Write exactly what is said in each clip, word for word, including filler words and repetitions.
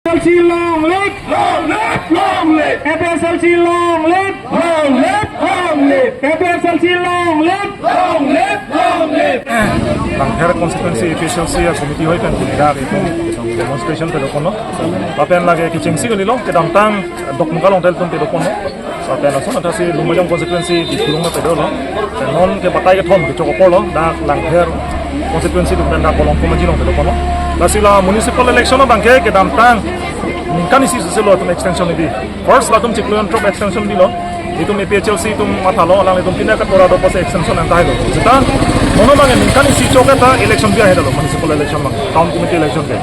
APHLC long live! Long live! Long live! APHLC long live! Long live! Long live! APHLC long live! Long live! Long live! Langpher constituency APHLC a committee hoi pen dak itum demonstration pado ponlo. Lapen lake kechengsi kalilo, kedamtang Dokmoka along tel itum pado ponlo. Lapen laso athasi Lumbajong constituency Diphu along ta padolo. Lapen non ke batai kethom kechok aporlo, dak Langpher constituency atum pen dak Bolongkom Aji along pado ponlo. Lasi la municipal election abangke kedamtang ningkan isi suse lo atum extension idi. First latum chiklo jon throk extension bilo. Itum APHLC atum mathalo, alanglitum pine katora do pusi extension nangkahelo. Seta non abangke ningkan isi chok ta election bi ahedalo, municipal election abang, town committee election ke.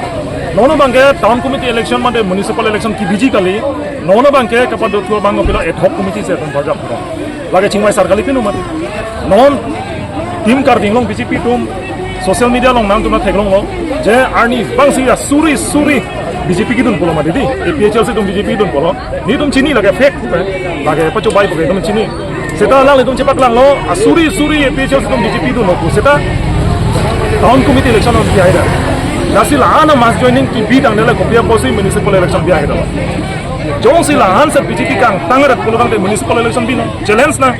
Non abangke town committee election mate municipal election kebiji kali. Non abangke kapadothu abang kopilo, ad hoc committee si atum parjap. Lake chingvai sar kali pinu mati. Non Team Karbi Anglong BJP atum social media along nangtum ta theklonglo, je arni bangsi asuri suri BJP kedun pulo mati di, APHLC atum BJP kedun pulo. Netum chini, lake fake, lake pachobai puke, netum chini. Seta alanglitum chepaklanglo, asuri suri APHLC atum BJP dunlo pu. Seta town committee election along bi aheda. Lasi la-an a mass joining kebi tangte la kopi apotsi municipal election bi aheda. Jongsi la-an si BJP kangtang rat pulo tangte municipal election binang. Challenge nang.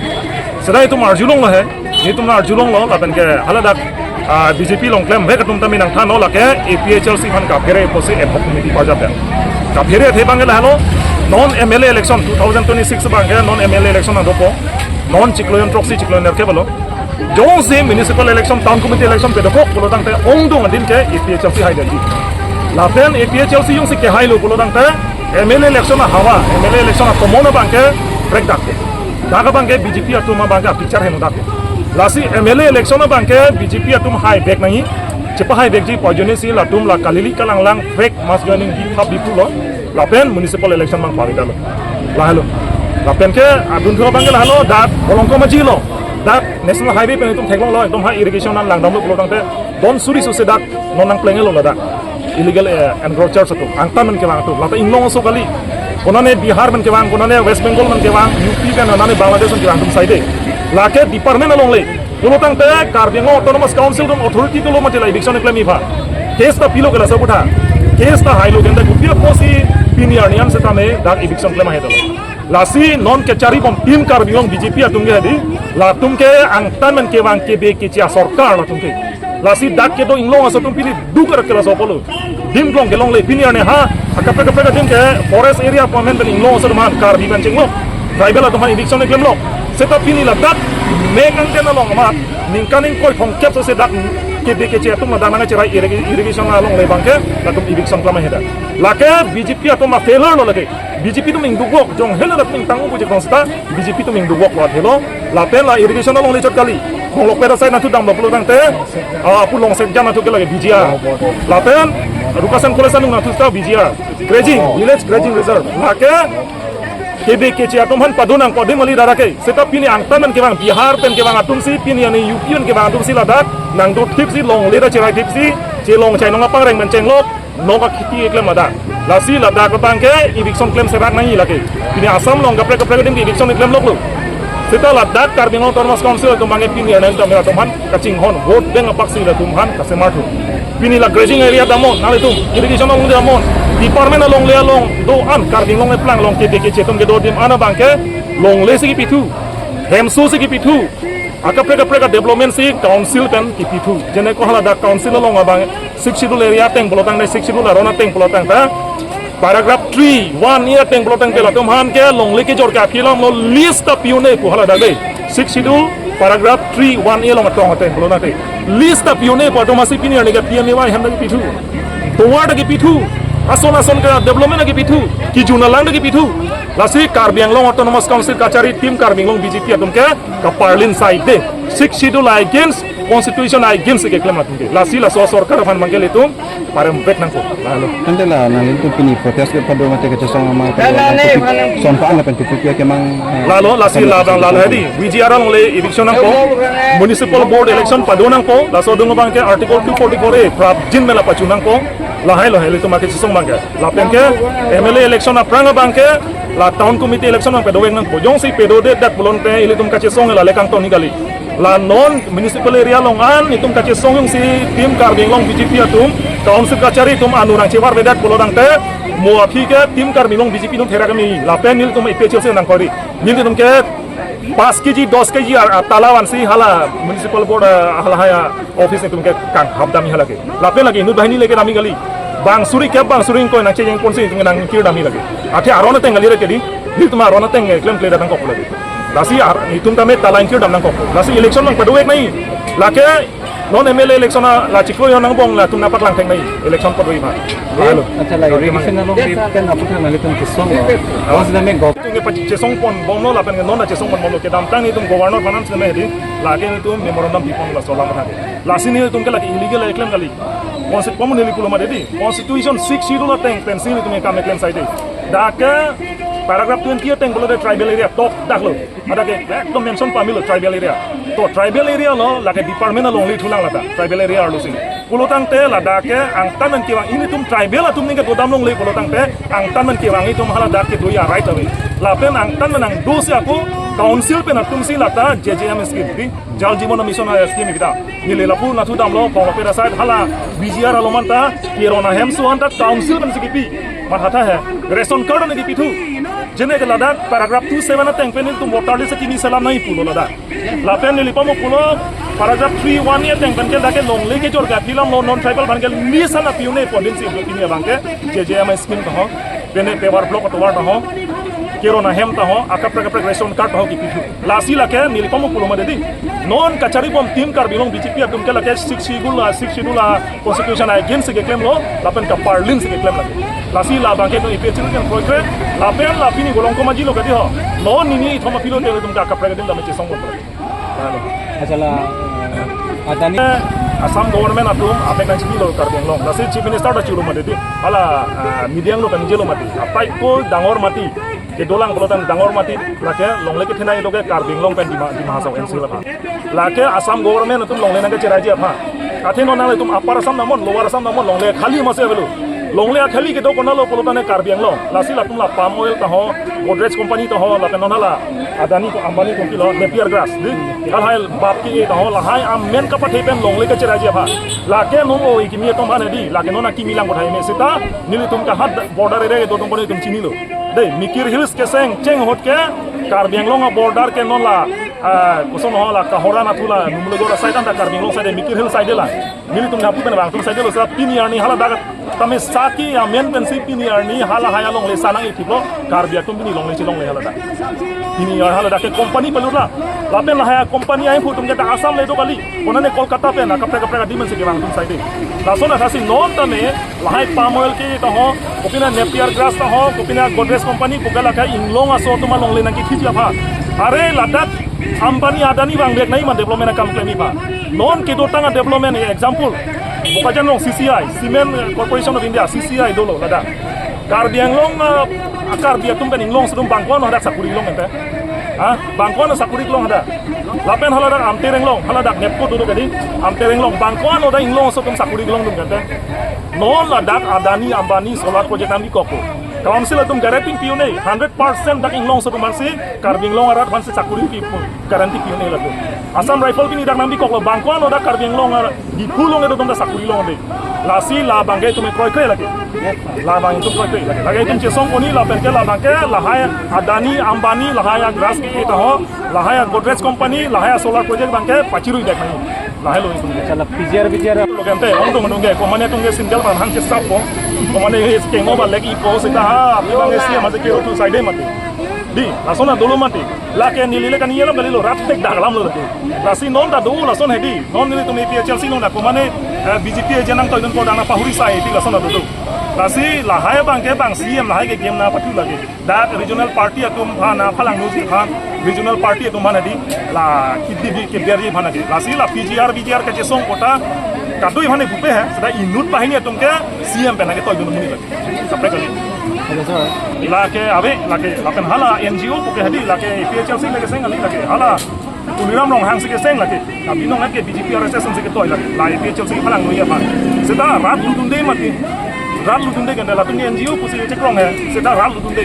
Seta itum arjulonglo he. Netum arjulonglo, lapen ke haladak, ah, BJP along klemvek atum ta mi nangthanlo, lake APHLC aphan kaphere pusi ad hoc committee parjap ya. Kaphere athe abangke lahelo, non MLA election two thousand twenty-six abangke non MLA election nangdopo. Non chiklo jon throksi chiklo jon nerkep alo. Jongsi municipal election, town committee election padokok pulo tangte ongdung adin ke APHLC haidetji. Lapen APHLC jongsi kehailo pulo tangte MLA election ahavar, MLA election atomon abangke break dak ke. Dak abangke BJP atum abangke picture heno dak. Lasi MLA election abangke BJP atum hai back nangji. Chepahaivekji pu ajoine si latum la kalili kalanglang fake mass joining bithap bipulo. Lapen municipal election abang pavidalo. Lahelo. Lapen ke adunthu abangke lahelo, dak Bolongkom Aji lo. Dak National Highway pen itum theklonglo, ekdom ha irrigation an langdamlo pulo tangte don suri suse dak non nangplenglo ladak. Illegal, eh, encroachers atum, angtan pen kevang atum, lata inglong aso kali. Konane Bihar pen kevang, konane West Bengal pen kevang, UP pen, konane Bangladesh pen kevang atum saide. Lake department alongle. Pulo tangte Karbi Anglong Autonomous Council atum authority dolo mati la eviction keklem ipha. Case ta pilo ke laso aphuthak. Case ta hailo ke ante kopi apotsi pini arni an setame dak eviction klem ahe dolo. Lasi non kacharibom Team Karbi Anglong BJP atum ke hedi. Latum ke angtan pen kevang kebe keche asorkar latum ke. Lasi dak kedo inglong aso atum pini duk arak ke laso apotlo. Dimklong kelongle pini arni ha, akaprek kaprek adim ke forest area appointment pen inglong aso atum aphan, Karbi pen chenglok, tribal atum aphan eviction klemlo. Seta pini ladak mek angken along amat ningkan ingkoi thomkep sose dak kebe keche atum ladak nangcherai irri-, irrigation alongle abangke latum eviction klem ahe dak. Lake BJP atum a-failure lo lake. BJP atum ingdukvok, jong helo dak ningtang ubu je kong seta BJP atum ingdukvoklo athelo. Lapen la irrigation alongle chot kali. Monglokpet aside nangthu damlo pulo tangte, ah, pu Longsekjan nangthu ke lake VGR. Lapen Rukasen College anung nangthu ta VGR. Grazing, village grazing reserve. Lake kebe keche atum aphan pado nangpo adim kali dak ke. Seta pini angtan pen kevang, Bihar pen kevang atumsi, pini arni UP pen kevang atumsi ladak nangdothipsi, longle ta cheraithipsi, chelong chainong apangreng pen chenglok, nok akheti keklem adak. Lasi ladak abangke eviction klem serak nangji lake. Pini Assam along kaprek kaprek adim eviction klemloklo. Seta ladak Karbi Anglong Autonomous Council atum abangke pini arni an atum aphan kachinghon vote bank apaksi latum aphan kasemarthu. Pini la grazing area damnon, nanglitum irrigation along damnon, department alongle along do-an, Karbi Anglong eplang along kebe keche atum kedo adim an abangke longle si kepithu, hemso si kepithu, akaprek kaprek a-development si council pen kepithu. Jene ko haladak council along abang Sixth Schedule area ateng pulo tangte, Sixth Schedule aron ateng pulo tangte, paragraph three one A ateng pulo tangte latum aphan ke longle kejor ke aphi alam lo lease ta pi-un-e pu haladak de. Sixth Schedule paragraph three one A along atong ateng pulo tangte lease ta pi-un-e pu atum asi pini arni ke PMAY ahem ta kepithu, tovar ta kepithu, ason ason ke development ta kepithu, kejun alang ta kepithu. Lasi Karbi Anglong Autonomous Council kachari Team Karbi Anglong BJP atum ke kaparlin saide. Sixth Schedule against, Constitution against keklem atum ke. Lasi laso sorkar aphan abangke ilitum paremvek nangkok. Lalo. Tangte la nanglitum pini protest ke pado mate kachesong amang pado, son pa-an lapen tupi ke mang, eh, lalo, lasi kan labang lalo hedi. VGR alongle eviction nangpo. Municipal board election pado nangpo. Laso adung abangke Article two forty-four A prapjin mela pachu nangpo. Lahai lo hei ilitum akachesong abangke. Lapen ke MLA election aphrang abangke la town committee election abang padovek nangpo. Jongsi padodedet pulote ilitum kachesong la lekang toni kali. La non municipal area along an itum kachesong jongsi Team Karbi Anglong BJP atum council kachari atum anu nangchevarvedet pulo tangte Mo aphi ke Team Karbi Anglong B J P atum therak keme, lapen nelitum A P H L C nangkori. Nelitum ke pas K G, dos K G ar, ar tala vansi hala municipal board, ah, hala haya office nelitum ke kanghap damji hala ke. Lapen lake inut banghini le kedamji kali. Bang suri ke bang suri ingkoi nangchejeng ponsi nelitum ke nangkir damji lake. Athe aron ateng kali re ke di. Nelitum aron ateng ke klemkle datang kok lake. Lasi ar, nelitum tame tala ingkir dam nangkok. Lasi election nangpado-ik nangji. Lake non M L A election a la chiklo jon nangbong latum nangpaklang thek nangji. Election pado-ik ma. Hello. Accha, la irrigation along pen aphuthak nanglitum kesong. Bos dame gok. Nelitum ke pachesong ponbomlo lapen ke non ta chesong ponbomlo, kedamtang nelitum governor aphan si me hedi. Lake nelitum memorandum pipon laso alam athak. Lasi nelitum ke lake illegal keklem kali. Consti-, komun neli pulo mati di. Constitution sixth schedule ateng pensi nelitum ke kam keklem sai di. Dak ke paragraph twenty ateng pulote tribal area tok daklo. Hadak ke ekdom mention pamelo tribal area. To tribal area lo lake department alongle thulang lata tribal area arlo si. Pulotangte ladak ke angtan an kevang, ilitum tribal atum ningke dodam longle pulotangte angtan an kevang itum haladak kedo a-right ave. Lapen angtan an nangdo si ako council pen atum si lata J J M scheme, di Jal Jeevan Mission a-scheme kita. Neli lapu nathu damlo, Bongloper aside hala B G R along manta, Kirona Hemso anta council pen si kipi. Mathatha he, ration card an kipithu. Jene ke ladak paragraph two seven ateng pen nelitum voter list kimi selam nangji pulo ladak. Lapen neli pamo pulo paragraph three one ateng pen ke dak ke longle kejor ke aphi alam lo, non tribal aphan ke list ana pi un-e pon din si pini abang ke J J M scheme ta ho, pene paver block atovar ta ho, Kirona Hem ta ho, akaprek akaprek ration card ta ho kipithu. Lasi lake neli pamo pulo mati di. Non kachari bom Team Karbi Anglong B J P atum ke lake sixth schedule a, sixth schedule a constitution against si keklemlo, lapen kaparlin si keklem lake. Lasi labang ke itum A P H L C ke kroikre, lapen la pini golong komaji lo kadi ho. Non nini ithom aphi lo ke itum ke akaprek adim dam chesong bom. Hello. Accha, la, eh, Adani. Assam government atum apek nangchini lo Karbi Anglong. Lasi Chief Minister ta chulu mati di. Hala, ah, media lo kaningje lo mati. Apai ko dangor mati. Kedolang pulotang dangor mati. Lake longle kethenei do ke Karbi Anglong pen Dima, Dima Hasao N C la. Lake Assam government atum longle nangkecheraiji aphan. Athe non nanglitum Upper Assam damnon, Lower Assam damnon, longle khali masi avelo. Longle akhali kedo konatlo pulotangte Karbi Anglong. Lasi latum la palm oil ta ho, Godrej company ta ho, lapen non hala Adani ko Ambani ko kilo Napier grass di. Halahai bap ke ta ho, lahai amen kapathe pen longle kecheraiji aphan. Lake non o kimi atum aphan di, lake non akimi lang kothai me seta, nelitum ke hat border area do atum aphan itum chinilo. Dei, Mikir Hills keseng cheng ahut ke, Karbi Anglong a-border ke non la, ah, koson ho la, Kahora nathu la, Numulejor aside anta Karbi Anglong side, Mikir Hills side la. Nelitum nangpu pen bang atum side lo sa pini arni haladak tame saki amen pensi pini arni halahai alongle sanang ithiplo, Karbi atum pini longle chelongle haladak. Pini arni haladak ke company pelur la. Lapen lahai company ahin phu atum ke ta Assam le do kali. Konane Kolkata pen akaprek akaprek adim si kevang atum side. Lason athasi non tame lahai palm oil ke ta ho, kopine Napier grass ta ho, kopine Godrej company, kopine lake inglong aso atum alongle nangkethiji aphan. Are ladak Ambani Adani vangvek nangji ma development akam klemji aphan. Non kedotang a-development, example, Bokajan along C C I, Cement Corporation of India, C C I dolo ladak. Karbi Anglong, ah, Karbi atum pen inglong aso atum bang ko-an hadak sakuri longle ente? Ha? Bang ko-an sakuri longle hadak? Lapen haladak Amter Anglong, haladak NEEPCO dolo kadi, Amter Anglong, bang ko-an hadak inglong aso atum sakuri longle atum ente? Non ladak Adani Ambani solar project nangbi kok. Council atum guarantee pi un-e, hundred percent dak inglong aso atum aphansi, Karbi Anglong arat aphansi sakuri pi pu, guarantee pi un-e latum. Assam Rifle pini dak nangbi koklo, bang ko-an hadak Karbi Anglong arat, Diphu along do atum ta sakuri longle. Lasi labang ke itum kroikre lake. Labang itum kroikre lake. Lake itum chesong poni lapen ke labang ke lahai Adani Ambani lahai a-grass ke ta ho, lahai a-Godrej company, lahai a-solar project abang ke pachirui dek nangji. Lahai lo itum. Accha, la P G R, P G R. Lo kente, ong tung nung ke, komane atum ke single ban hang ke sap ko. Komane is ke ngo ba lagi po seta ha, apni abang ke si ama se ke tu side mati. Di, lason dolo mati. Lake neli le kaningje alam kalilo, rat tek dak alam lo lake. Lasi non ta do lason hedi. Non nelitum A P H L C along ta komane, eh, B J P agent nangtoidun po dak nangpahuri sai di lason ta do. Lasi lahai abang ke bang C M lahai ke game nangpathu lake. Dak regional party atum aphan nangphalang nangji aphan, regional party atum aphan di la kidi bi keberji aphan lake. Lasi la P G R, V G R kachesong kota kadoi aphan pupe he, seta inut banghini atum ke C M pen nangketoidun amonit lake. Kaprek kali. Hello, sir. Lake ave, lake, lapen hala N G O puke hedi, lake A P H L C lake seng kali, lake hala Tuliram Ronghang si keseng lake. Tapi non ke B J P R S S si ketoi lake. La A P H L C kephalang noi aphan. Seta rat lutdunde mati. Rat lutdunde kan latum ke N G O pusi chekrong he. Seta rat lutdunde.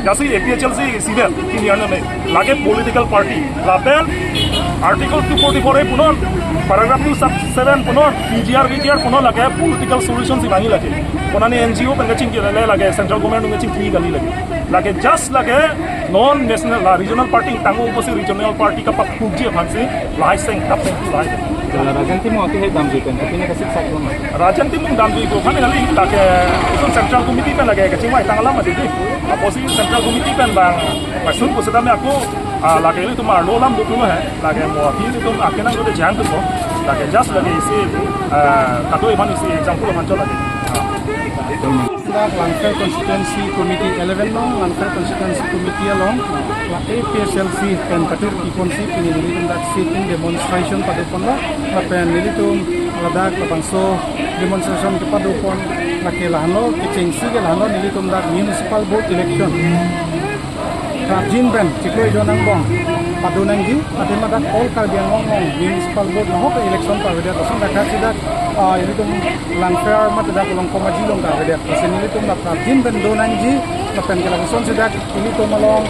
Lasi A P H L C si ber, pini arni me. Lake political party. Lapen Article two forty-four A punon, paragraph two sub seven punon, P G R, V G R punon lake political solution si bang-i lake. Konane N G O pen kachingki le lake, central government pen kachingki kali lake. Lake just lake non national la regional party tanggung pusi regional party kapaphukji aphansi lahai seng tap seng lahai. Jala Rajan Timung akhei damjui pen, tapi ini kasih sak dong. Rajan Timung damjui ko kan kali lake, itu central committee pen lake kachingvai tang alam adi. Apotsi central committee pen bang pasun pusitame ako, ah, lake ilitum arlo alam dothulo he. Lake mo aphi ilitum akenang dode jang tupo. Lake just lake isi, ah, kado aphan isi example aphan chot lake. Dak Langpher Constituency Committee eleven nong, Langpher Constituency Committee along, la A P H L C pen patur kiponsi pini nelitum dak sit-in demonstration patur ponlo, lapen nelitum ladak labangso demonstration kepado pon, lake lahenlo, kechengsi ke lahenlo nelitum dak municipal board election prapjin pen chiklo ejon angbong pado nangji, athema dak all Karbi Anglong along municipal board nahok election parvedet, lason dak si dak, ah, ilitum Langpher mate dak Volongkom Aji along parvedet. Lasi nelitum dak prapjin pen do nangji, lapen ke lapuson si dak ilitum along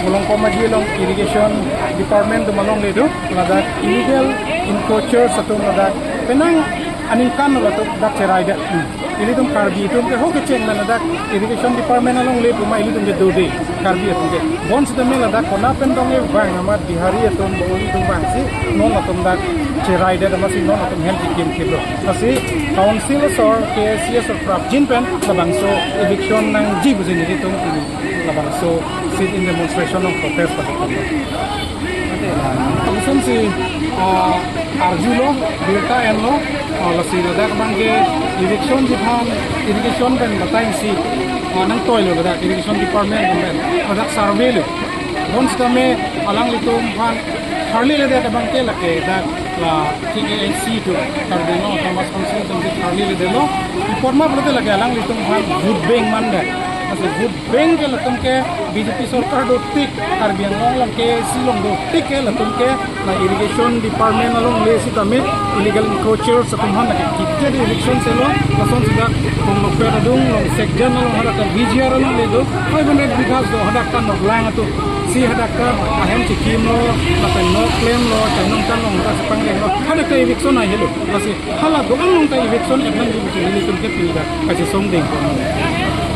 Volongkom Aji along irrigation department atum alongle do, ladak illegal encroachers atum ladak penang aningkan latum dak cherai det. Hmm. Ilitum Karbi atum ke ho kecheng ladak irrigation department alongle puma ilitum ke dode Karbi atum ke. Bonsitame ladak kona pen dong e bang amat Bihari atum Bengali atum bangsi non atum dak cherai det amatsi non atum hem kikim kilo. Lasi council asor, K A C asor prapjin pen labangso eviction nangji pusi nelitum pini labangso sit-in demonstration along protest patur ponlo. Lapuson si, ah, arjulo, birta enlo, ah, lasi ladak abangke irrigation ji aphan, irrigation pen batai si, ah, nangtoilo ladak irrigation department pen, ladak survey lo. Bonsitame alanglitum aphan charli ledet abangke lake dak la K A A C atum, Karbi Anglong Autonomous Council atum si charli ledetlo. Ipot ma pulote lake alanglitum aphan vote bank mandet. Lasi vote bank ke latum ke B J P sorkar dotik, Karbi Anglong along K A A C along dotik ke latum ke la irrigation department alongle sitame illegal encroachers atum aphan lake kikit eviction selo, lason si dak Konglokpet adung along section along hadak ke V G R alongle do, five hundred bighas do, hadak ke noklang atum si hadak ke ahem chikimlo, lapen nok klemlo, chainong chan along hadak si panglenglo, hadak ke eviction ahelo. Lasi hala do-an along ke eviction et nangji pusi nelitum ke pini dak kachesong dengpon.